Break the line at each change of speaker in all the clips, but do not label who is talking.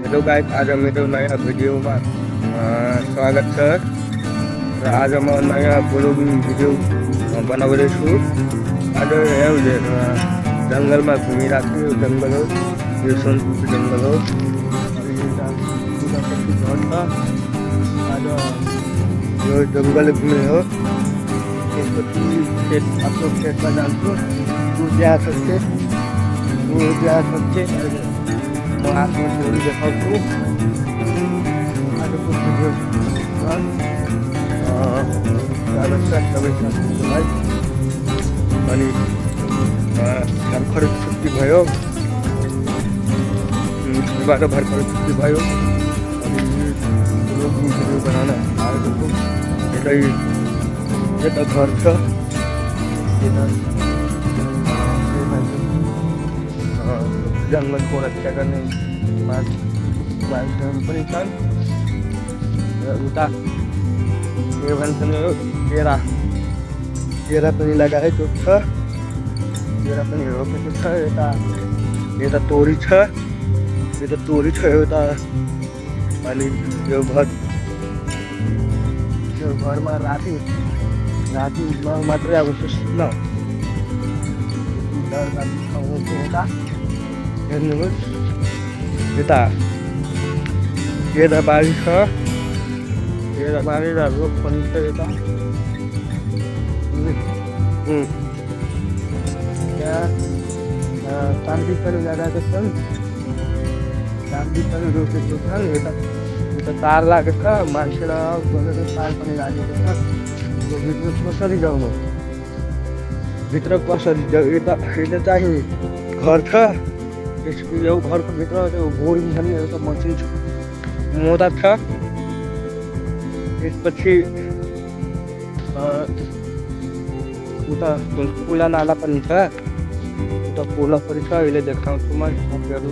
Hello guys, आज मेरो नयाँ भिडियोमा स्वागत छ। र आज म नयाँ ब्लगिङ भिडियो बनाउँदैछु। आज यहाँ जङ्गलमा घुमिरहेको छु। जङ्गल हो, यो सोनपुरको जङ्गल हो। अनि यता पूजापट्टि घर छ। आज यो जङ्गल घुम्ने हो। त्यसपछि आफ्नो खेतमा जान्छु। त्यहाँ छ खेत, त्यहाँ छ खेत। म आफ्नो छोरी देखाउँछु। आजको भिडियो स्वागत छ सबै साथीहरूलाई। अनि भर्खर छुट्टी भयो, स्कुलबाट भर्खर छुट्टी भयो। अनि ब्लगिङ भिडियो बनाउन आएको छु। यता घर छ, यता जङ्गलको रक्षा गर्ने मान्छेहरू पनि छन्। र उता के भन्छन् यो केरा पनि लगाएको छ, केरा पनि रोपेको छ। यता तोरी छ, यता। अनि यो घरमा राति मात्रै अब सुत्न यता हेर्नुहोस्। यता केरा बारी छ, केरा बारी र रोप पनि छ यता। त्यहाँ चाम्दी पनि लगाएको छन्, चाम्दी पनि रोपेको छन्। यता तार लागेको छ, मान्छेलाई गरेर तार पनि लागेको छ। भित्र कसरी जाउनु, भित्र कसरी जाऊ? यता चाहिँ घर छ। यो घरको भित्र त्यो बोरिङ छ नि, एउटा मसिन मोटर छ। त्यसपछि उता खोला नाला पनि छ, उता खोला पनि छ। अहिले देखाउँछु म साथीहरू।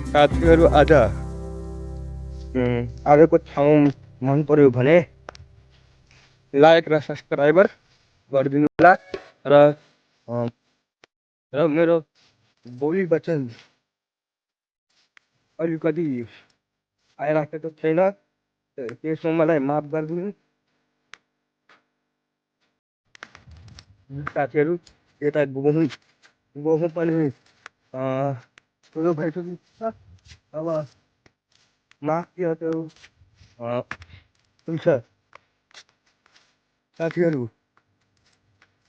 साथीहरू आजको ठाउँ मन पर्यो भने लाइक र सब्सक्राइबर गरिदिनु होला। र मेरो बोली वचन अलिकति आइराखेको छैन, त्यसमा मलाई माफ गरिदिनु साथीहरू। यता गहुँ पनि ठुलो भइसकेको छ। अब माथि त्यो हुन्छ साथीहरू।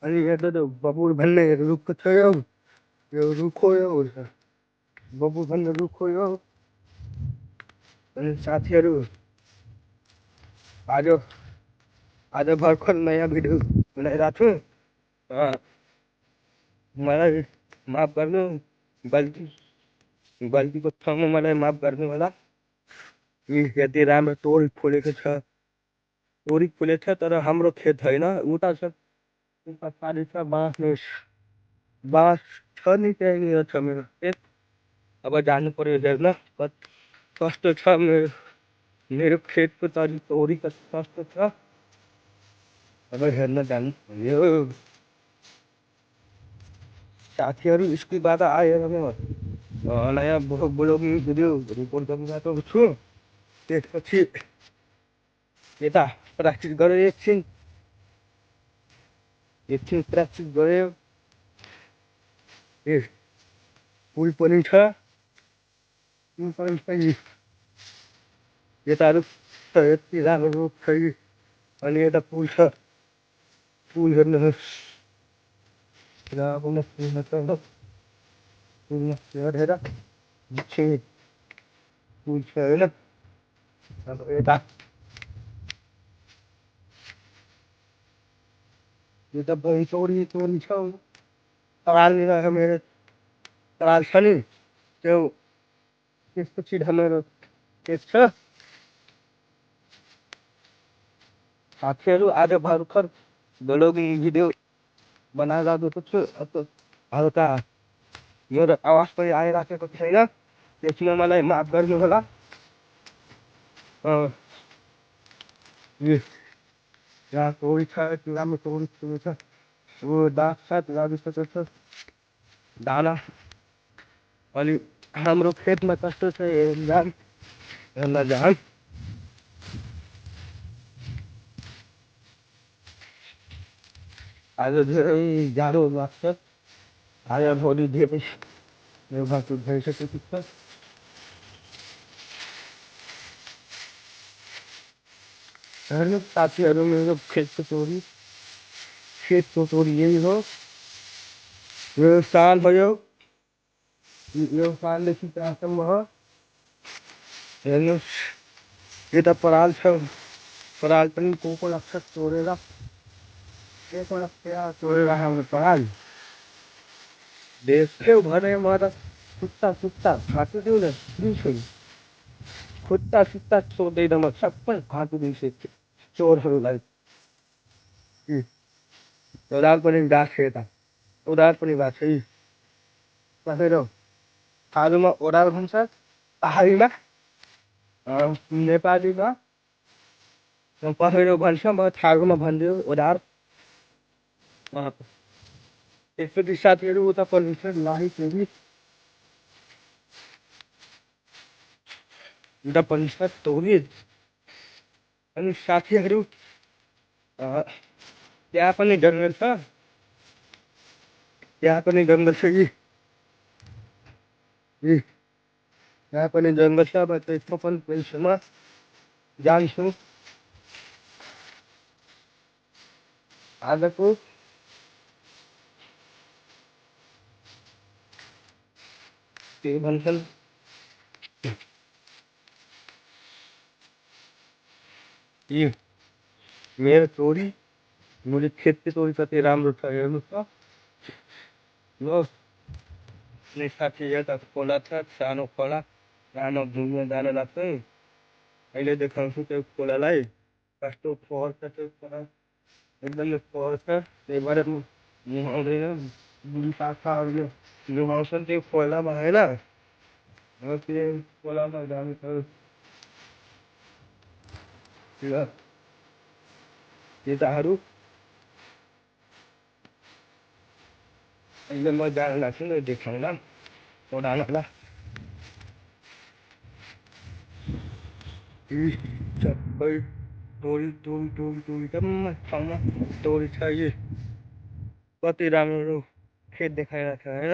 अनि यता त बबुल भन्ने रुख छ, यो रुख हो, यो बबुल भन्ने रुख हो यो। अनि साथीहरू आज भर्खर नयाँ भिडियो बनाइरहेको छु। मलाई माफ गर्नु, गल्तीको ठाउँमा मलाई माफ गर्नु होला। यति राम्रो तोरी फुलेको छ, तर हाम्रो खेत होइन, उता छ, उता पारि छ। बाँस छ नि, त्यहाँनिर छ मेरो खेत। अब जानु पर्यो हेर्न कस्तो छ मेरो खेतको तोरी कस्तो छ। अब हेर्न जानु यो साथीहरू। स्कुलबाट आएर म नयाँ ब्लगिङ भिडियो रिकर्ड गरिरहेको छु। त्यसपछि यता प्र्याक्टिस गरेँ, एकछिन प्र्याक्टिस गऱ्यो। पुल पनि छ, यता रुख छ, यति राम्रो रुख छ। अनि यता पुल छ, पुल हेर्नुहोस्। हेरेर पुल छ होइन। अब यता तोरी छ। तरालनिर मेरो तराल छ नि, त्यो त्यसपछि मेरो खेत छ। साथीहरू आज भर्खर ब्लगिङ भिडियो बनाइरहेको छु। हल्का मेरो आवाज पनि आइराखेको छैन, त्यसमा मलाई माफ गर्नु होला। यहाँ तोरी छ, राम्रो तोरी छ। दाग छ, दाना अनि हाम्रो खेतमा कस्तो छ हेर्न जाम। आज धेरै जाडो लाग्छ। आज भोलि धेरै यो घाँस भइसकेको छ। हेर्नु साथीहरू मेरो खेतको तोरी यही हो। यो साल भयो, यो सालदेखि त्यहाँसम्म हो। हेर्नुहोस् यता पराल छ, पराल पनि को लाग्छ चोरेर, चोरेर हाम्रो पराल देख्यो भने म त खुट्टा फाटिदिउँ न दिन्छु नि। खुट्टा छोड्दैन म सबै फाटिदिन्छु चोरहरूलाई। उधार पनि गएको छ यता, उधार पनि भएको छ यी कसैले थारूमा ओडार भन्छ, पहाडीमा नेपालीमा कसैले भन्छ, म थारूमा भनिदियो ओडार। एकचोटि साथीहरू उता पर्नेछ लाही फेरि उता पर्नेछ तोरी। अनि साथीहरू त्यहाँ पनि जङ्गल छ, त्यहाँ पनि जङ्गल छ यहाँ पनि जङ्गल छ। म त्यसको पनि पेन्सनमा जान्छु। आजको के भन्छन् यी मेरो तोरी, मेरो खेतको तोरी कति राम्रो छ हेर्नु त। ल साथी यता खोला छ, सानो खोला, सानो घुम्न जान लाग्छ। अहिले देखाउँछु त्यो खोलालाई, कस्तो फोहोर छ त्यो खोला, एकदमै फोहोर छ। त्यही भएर नुहाउँदैन, बुढी पाखाहरूले नुहाउँछन् त्यो खोलामा होइन। त्यो खोलामा जानु छ केटाहरू। अहिले म जान लाग्छु नि देखाउँला खोलालाई। सबै टोरी जम्मा ठाउँमा टोरी छ। यी कति राम्रो खेत देखाइरहेको छ होइन।